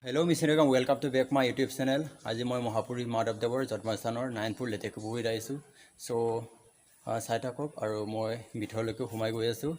Hello মিছনেৰিকাম, welcome to back my YouTube channel. আজি মই মহাপুৰুষ মাধৱদেৱৰ জন্মস্থানৰ নাৰায়ণপুৰ লেটেকুপুখুৰীত আহিছোঁ। চ' চাই থাকক আৰু মই ভিতৰলৈকে সোমাই গৈ আছোঁ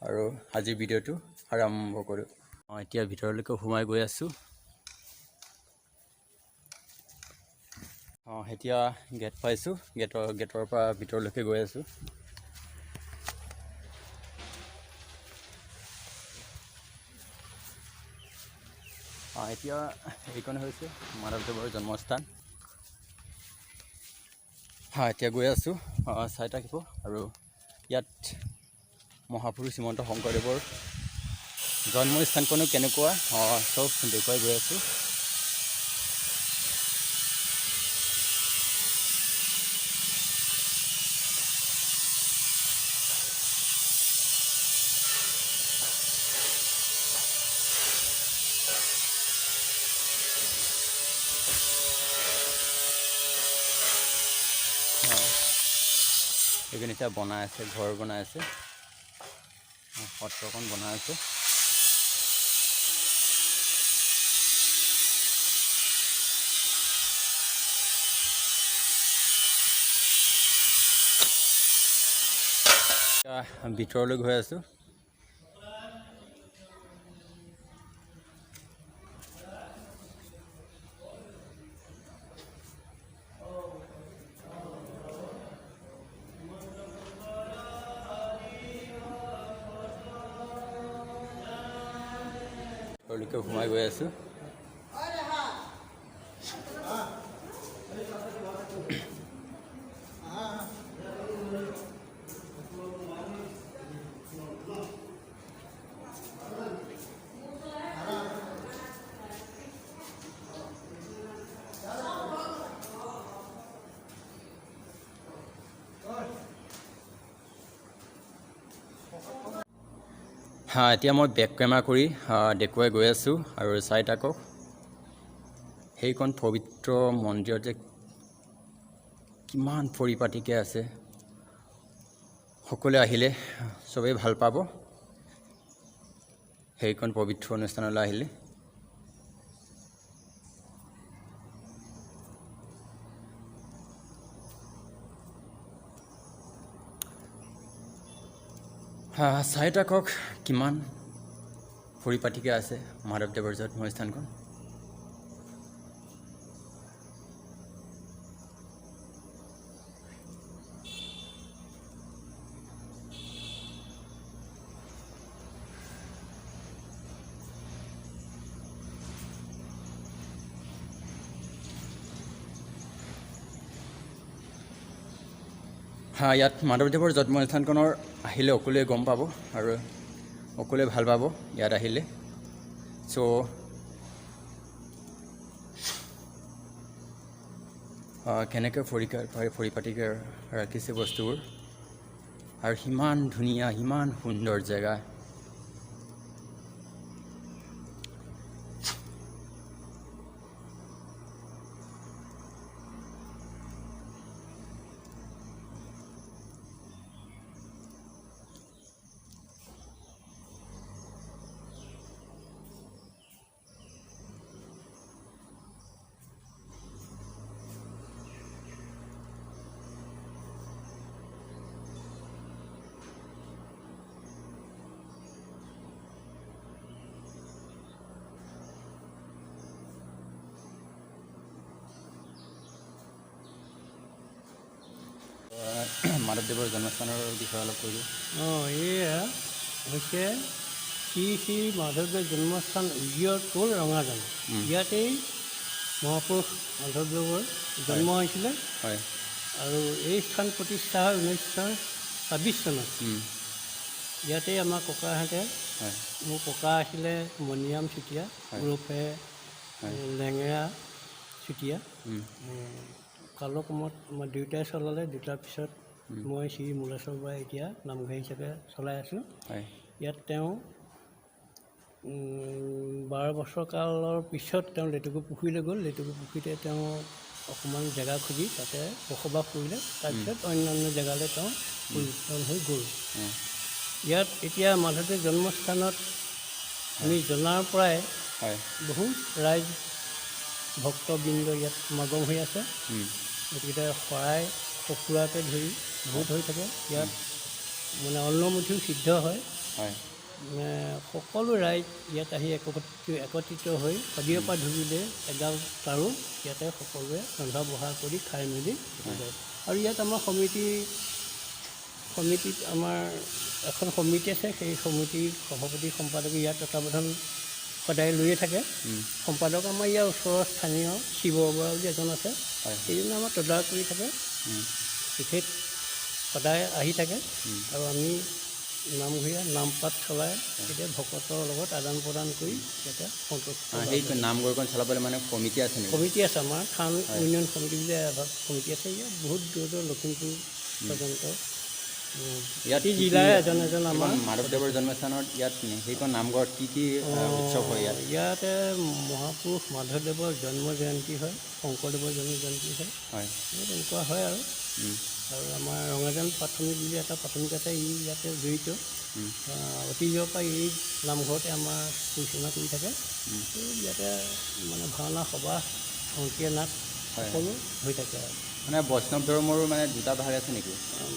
আৰু আজিৰ ভিডিঅ'টো আৰম্ভ কৰোঁ। এতিয়া ভিতৰলৈকে সোমাই গৈ আছোঁ। এতিয়া গেট পাইছোঁ। গেটৰ পৰা ভিতৰলৈকে গৈ আছোঁ। এতিয়া এইখন হৈছে মাধৱদেৱৰ জন্মস্থান। হা, এতিয়া গৈ আছোঁ, চাই থাকিব। আৰু ইয়াত মহাপুৰুষ শ্ৰীমন্ত শংকৰদেৱৰ জন্মস্থানখনো কেনেকুৱা, চব দেখুৱাই গৈ আছোঁ। সেইখিনি এতিয়া বনাই আছে, ঘৰ বনাই আছে, সত্ৰখন বনাই আছে। এতিয়া ভিতৰলৈ গৈ আছোঁ। ভিতৰলৈকে সোমাই গৈ আছোঁ। হা, এতিয়া মই বেক কেমেৰা কৰি দেখুৱাই গৈ আছোঁ আৰু চাই থাকক। সেইখন পবিত্ৰ মন্দিৰত যে কিমান পৰিপাটিকৈ আছে, সকলোৱে আহিলে চবেই ভাল পাব সেইখন পবিত্ৰ অনুষ্ঠানলৈ আহিলে। চাই থাকক কিমান পৰিপাটিকৈ আছে মাধৱদেৱৰ জন্মস্থানখন। হা, ইয়াত মাধৱদেৱৰ জন্মস্থানখনৰ আহিলে সকলোৱে গম পাব আৰু সকলোৱে ভাল পাব ইয়াত আহিলে। চ' কেনেকৈ পৰিপাটিকৈ ৰাখিছে বস্তুবোৰ আৰু সিমান ধুনীয়া, সিমান সুন্দৰ জেগা। মাধৱদেৱৰ জন্মস্থানৰ বিষয়ে অলপ কৈ দিওঁ। এয়া হৈছে শ্ৰী শ্ৰী মাধৱদেৱ জন্মস্থান, উজিয়ৰ টোল, ৰঙাজান। ইয়াতেই মহাপুৰুষ মাধৱদেৱৰ জন্ম হৈছিলে। আৰু এই স্থান প্ৰতিষ্ঠা হয় 1926 চনত। ইয়াতেই আমাৰ ককাহঁতে, মোৰ ককা আছিলে মণিৰাম চুতীয়া ওৰফে লেঙেৰা চুতীয়া। কালক্ৰমত আমাৰ দেউতাই চলালে। দেউতাৰ পিছত মই শ্ৰী মূলেশ্বৰ বৰাই এতিয়া নামঘৰ হিচাপে চলাই আছোঁ। ইয়াত তেওঁ 12 বছৰ কালৰ পিছত তেওঁ লেটেকু পুখুৰীলৈ গ'ল। লেটেকু পুখুৰীতে তেওঁ অকণমান জেগা খুজি তাতে বসবাস কৰিলে। তাৰপিছত অন্যান্য জেগালৈ তেওঁ পৰিৱৰ্তন হৈ গ'ল। ইয়াত এতিয়া মাধৱদেৱ জন্মস্থানত আমি জনাৰ পৰাই হয় বহুত ৰাইজ ভক্তবৃন্দ ইয়াত সমাগম হৈ আছে। গতিকে শৰাই সঁফুৰাকে ধৰি বহুত হৈ থাকে ইয়াত, মানে অন্নমুঠিও সিদ্ধ হয়। হয়। মানে সকলো ৰাইজ ইয়াত আহি একত্ৰিত হৈ শদিয়াৰ পৰা ধুবিলে এগাল তাৰো ইয়াতে সকলোৱে ৰন্ধা বঢ়া কৰি খাই মেলি যায়। আৰু ইয়াত আমাৰ সমিতিত আমাৰ এখন সমিতি আছে, সেই সমিতিৰ সভাপতি সম্পাদকে ইয়াত তত্বাৱধান সদায় লৈয়ে থাকে। সম্পাদক আমাৰ ইয়াৰ ওচৰৰ স্থানীয় শিৱ বৰা বুলি এজন আছে, সেইজনে আমাৰ তদাৰক কৰি থাকে। তেখেত সদায় আহি থাকে আৰু আমি নামঘৰীয়া নামপাঠ চলাই তেতিয়া ভকতৰ লগত আদান প্ৰদান কৰি ইয়াতে সন্তুষ্ট। সেই নামঘৰখন চলাবলৈ মানে কমিটি আছে নেকি? কমিটি আছে, আমাৰ থান উন্নয়ন সমিতি বুলি এভাগ কমিটি আছে। ইয়াত বহুত দূৰ দূৰ লখিমপুৰ পৰ্যন্ত ইয়াত প্ৰতি জিলাৰ এজন এজন আমাৰ মাধৱদেৱৰ জন্মস্থানত ইয়াত সেইখন নামঘৰত কি কি উৎসৱ হয় ইয়াত? ইয়াতে মহাপুৰুষ মাধৱদেৱৰ জন্ম জয়ন্তী হয়, শংকৰদেৱৰ জন্ম জয়ন্তী হয়, হয়, তেনেকুৱা হয়। আৰু আৰু আমাৰ ৰঙাজান প্ৰাথমিক বুলি এটা প্ৰাথমিক আছে, ই ইয়াতে জড়িত। অতীজৰ পৰা এই নামঘৰতে আমাৰ পৰিচালনা কৰি থাকে। এই ইয়াতে মানে ভাওনা সবাহ অংকীয়া নাট সকলো হৈ থাকে। আৰু মানে বৈষ্ণৱ ধৰ্মৰো মানে দুটা ভাগ আছে নেকি?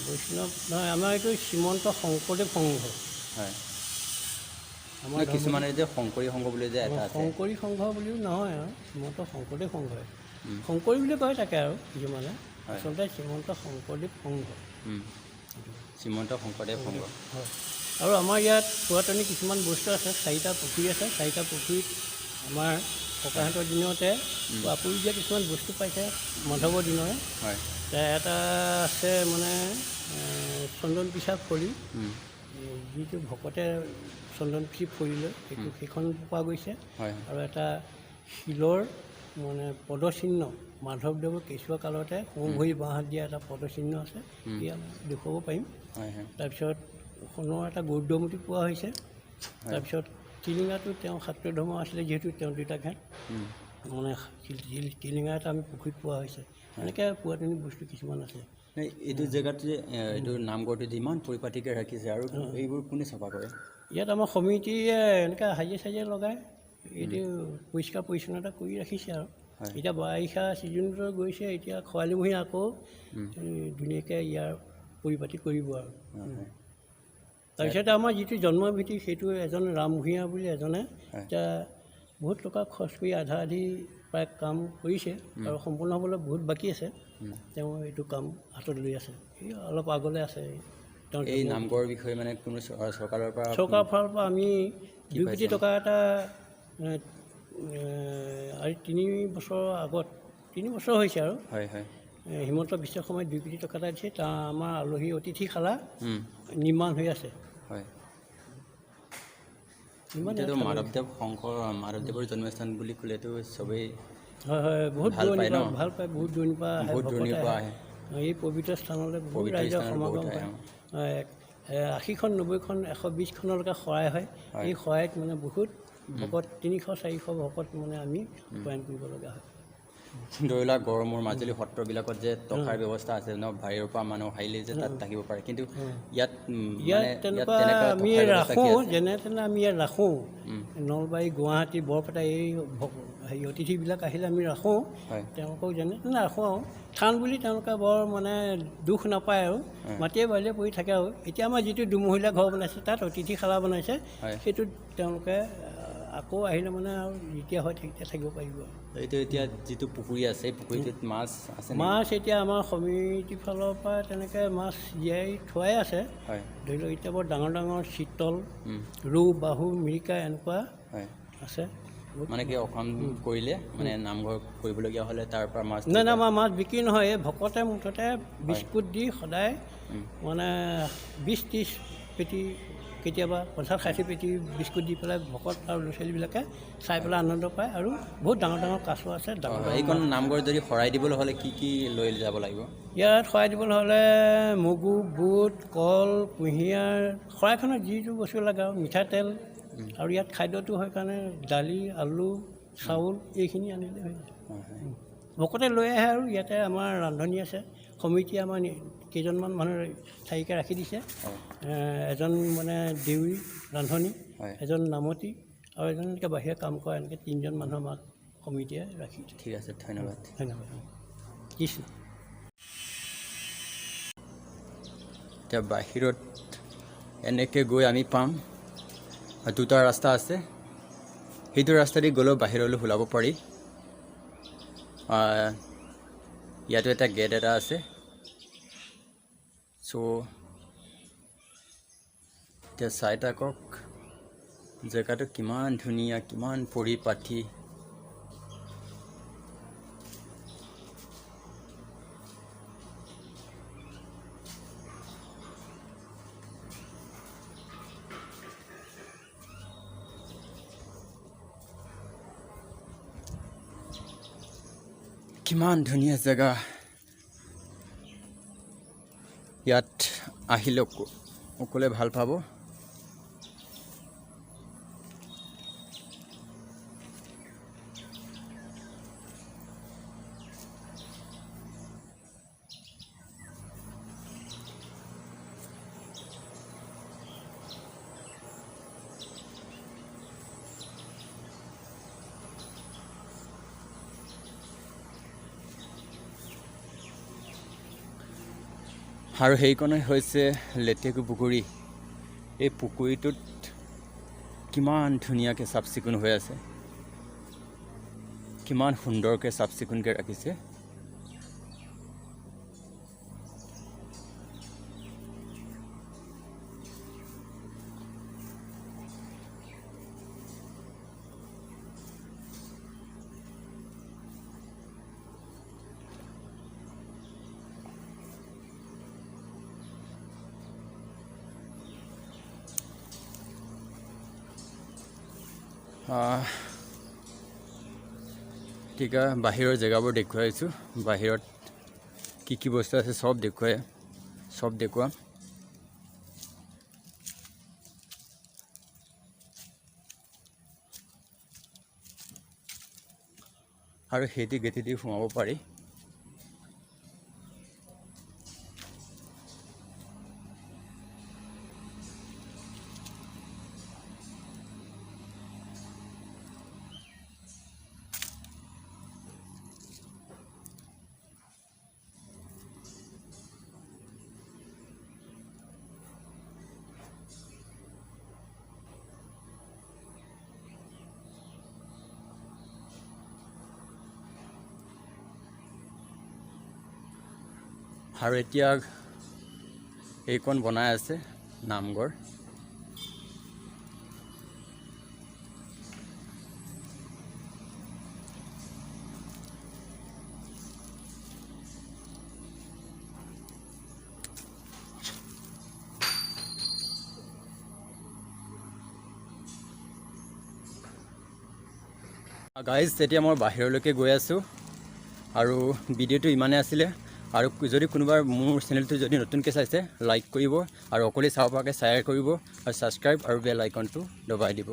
বৈষ্ণৱ নহয়, আমাৰ এইটো শ্ৰীমন্ত শংকৰদেৱ সংঘ। হয়। আমাৰ কিছুমানে যে শংকৰী সংঘ বুলি যে এটা আছে। শংকৰী সংঘ বুলিও নহয়, আৰু শ্ৰীমন্ত শংকৰদেৱ সংঘই শংকৰী বুলি কয় থাকে আৰু কিছুমানে, আচলতে শ্ৰীমন্ত শংকৰদেৱ সংঘ। শ্ৰীমন্ত শংকৰদেৱ সংঘ। হয়। আৰু আমাৰ ইয়াত পুৰাতনী কিছুমান বস্তু আছে, চাৰিটা পুখুৰী আছে। চাৰিটা পুখুৰীত আমাৰ ককাহঁতৰ দিনতে আপুৰুগীয়া কিছুমান বস্তু পাইছে মাধৱৰ দিনৰে। হয়। এটা আছে মানে চন্দন পিছা ফলি, যিটো ভকতে চন্দন পিচি ফলি লয়, সেইটো সেইখন পোৱা গৈছে। আৰু এটা শিলৰ মানে পদচিহ্ন, মাধৱদেৱৰ কেঁচুৱা কালতে সোঁ ভৰি বাঁহ দিয়া এটা পদচিহ্ন আছে, সেয়া দেখুৱাব পাৰিম। তাৰপিছত সোণৰ এটা গৌৰমূৰ্তি পোৱা হৈছে। তাৰপিছত টিলিঙাটো তেওঁ শাক্ত ধৰ্ম আছিলে যিহেতু তেওঁ দেউতাকহেঁত মানে টিলিঙা এটা আমি পুখুৰীত পোৱা হৈছে। এনেকৈ পুৰাতনী বস্তু কিছুমান আছে। এইটো জেগাত যে এইটো নামঘৰটো যিমান পৰিপাটিকৈ ৰাখিছে, আৰু এইবোৰ কোনে চাফা কৰে? ইয়াত আমাৰ সমিতিয়ে এনেকৈ হাজিৰা চাজিৰা লগাই এইটো পৰিষ্কাৰ পৰিচ্ছন্নতা কৰি ৰাখিছে। আৰু এতিয়া বাৰিষা ছিজনটো গৈছে, এতিয়া খৰালিমহীয়া আকৌ ধুনীয়াকৈ ইয়াৰ পৰিপাটি কৰিব। আৰু তাৰপিছতে আমাৰ যিটো জন্মভিত্তি, সেইটো এজন ৰামভূঞা বুলি এজনে এতিয়া বহুত টকা খৰচ কৰি আধা আধি প্ৰায় কাম কৰিছে আৰু সম্পূৰ্ণ হ'বলৈ বহুত বাকী আছে। তেওঁ এইটো কাম হাতত লৈ আছে, এই অলপ আগলৈ আছে তেওঁ। এই নামঘৰৰ বিষয়ে মানে কোনো চৰকাৰৰ পৰা? চৰকাৰৰ ফালৰ পৰা আমি 2 কোটি টকা এটা আৰু 3 বছৰৰ আগত, 3 বছৰ হৈছে আৰু, হয় হয়, হিমন্ত বিশ্ব শৰ্মাই 2 কোটি টকা এটা দিছে। তাৰ আমাৰ আলহী অতিথিশালা নিৰ্মাণ হৈ আছে। হয়। এতিয়াতো মাধৱদেৱ শংকৰ মাধৱদেৱৰ জন্মস্থান বুলি ক'লেতো চবেই হয় হয়, বহুত ভাল পায় ন? ভাল পায়, বহুত দূৰণিৰ পৰা আহে, বহুত দূৰণিৰ পৰা আহে এই পবিত্ৰ স্থানলৈ, বহুত ৰাইজৰ সমাগম হয়। 80খন 90খন 120খনলৈকে শৰাই হয়। এই শৰাইত মানে বহুত ভকত, 300-400 ভকত মানে আমি প্ৰয়াণ কৰিব লগা হয়। ধৰি লোৱা গড়মূৰ মাজুলী সত্ৰবিলাকত যে টকাৰ ব্যৱস্থা আছে ন, বাহিৰৰ পৰা মানুহ আহিলে যে তাত থাকিব পাৰে, কিন্তু ইয়াত ইয়াত তেনেকুৱা আমি ৰাখোঁ, যেনে তেনে আমি ইয়াত ৰাখোঁ। নলবাৰী, গুৱাহাটী, বৰপেটা এই হেৰি অতিথিবিলাক আহিলে আমি ৰাখোঁ তেওঁলোকক, যেনে তেনে ৰাখোঁ। আৰু থান বুলি তেওঁলোকে বৰ মানে দুখ নাপায় আৰু মাটিয়ে বালিয়ে পৰি থাকে। আৰু এতিয়া আমাৰ যিটো দুমহলীয়া ঘৰ বনাইছে, তাত অতিথিশালা বনাইছে, সেইটোত তেওঁলোকে আকৌ আহিলে মানে আৰু যেতিয়া হয় তেতিয়া থাকিব পাৰিব। এইটো এতিয়া যিটো পুখুৰী আছে, এই পুখুৰীটোত মাছ আছে? মাছ এতিয়া আমাৰ সমিতিৰ ফালৰ পৰা তেনেকৈ মাছ জীয়াই থোৱাই আছে। ধৰি লওক এতিয়া বৰ ডাঙৰ ডাঙৰ চিতল, ৰৌ, বাহু, মিৰিকা এনেকুৱা আছে। মানে কি অসম কৰিলে মানে নামঘৰ কৰিবলগীয়া হ'লে তাৰ পৰা মাছ? নাই নাই, আমাৰ মাছ বিক্ৰী নহয়, এই ভকতে মুঠতে বিস্কুট দি সদায় মানে 20-30 পেটি, কেতিয়াবা 50-60 পেটি বিস্কুট দি পেলাই ভকত আৰু ল'ৰা ছোৱালীবিলাকে চাই পেলাই আনন্দ পায়। আৰু বহুত ডাঙৰ ডাঙৰ কাছ আছে। ডাঙৰ এইখন নামঘৰ যদি শৰাই দিবলৈ হ'লে কি কি লৈ যাব লাগিব? ইয়াত শৰাই দিবলৈ হ'লে মগু, বুট, কল, কুঁহিয়াৰ, শৰাইখনত যিটো বস্তু লাগে আৰু মিঠাতেল। আৰু ইয়াত খাদ্যটো হয় কাৰণে দালি, আলু, চাউল এইখিনি আনিলে হৈ যায়। ভকতে লৈ আহে আৰু ইয়াতে আমাৰ ৰান্ধনি আছে, সমিতিয়ে আমাৰ কেইজনমান মানুহ ঠাইকে ৰাখি দিছে। এজন মানে দেউৰী ৰান্ধনি, এজন নামতি আৰু এজন এনেকৈ বাহিৰা কাম কৰা, এনেকৈ 3জন মানুহ আমাক সমিতিয়ে ৰাখি। ঠিক আছে, ধন্যবাদ। ধন্যবাদ, কৃষ্ণ। এতিয়া বাহিৰত এনেকৈ গৈ আমি পাম, দুটা ৰাস্তা আছে। সেইটো ৰাস্তা দি গ'লেও বাহিৰলৈ ওলাব পাৰি। ইয়াতো এটা গেট এটা আছে। চ' এতিয়া চাই থাকক, জেগাটো কিমান ধুনীয়া, কিমান পৰিপাটি। কিমান ধুনীয়া জেগা। ইয়াত আহিলে সকলোৱে ভাল পাব। আৰু সেইকণে হৈছে লেটেকু পুখুৰী। এই পুখুৰীটোত কিমান ধুনীয়াকৈ চাফ চিকুণ হৈ আছে, কিমান সুন্দৰকৈ চাফ চিকুণকৈ ৰাখিছে। ঠিক আছে, বাহিৰৰ জেগাবোৰ দেখুৱাইছোঁ। বাহিৰত কি কি বস্তু আছে চব দেখুৱাম। আৰু সেইটো গেটেদি সোমাব পাৰি। আৰু এতিয়া এইকণ বনাই আছে নামঘৰ। গাইজ, এতিয়া মই বাহিৰলৈকে গৈ আছোঁ আৰু ভিডিঅ'টো ইমানেই আছিলে। আৰু যদি কোনোবা মোৰ চেনেলটো যদি নতুনকৈ চাইছে, লাইক কৰিব আৰু অকলে চাব পৰাকৈ শ্বেয়াৰ কৰিব আৰু ছাবস্ক্ৰাইব আৰু বেল আইকনটো দবাই দিব।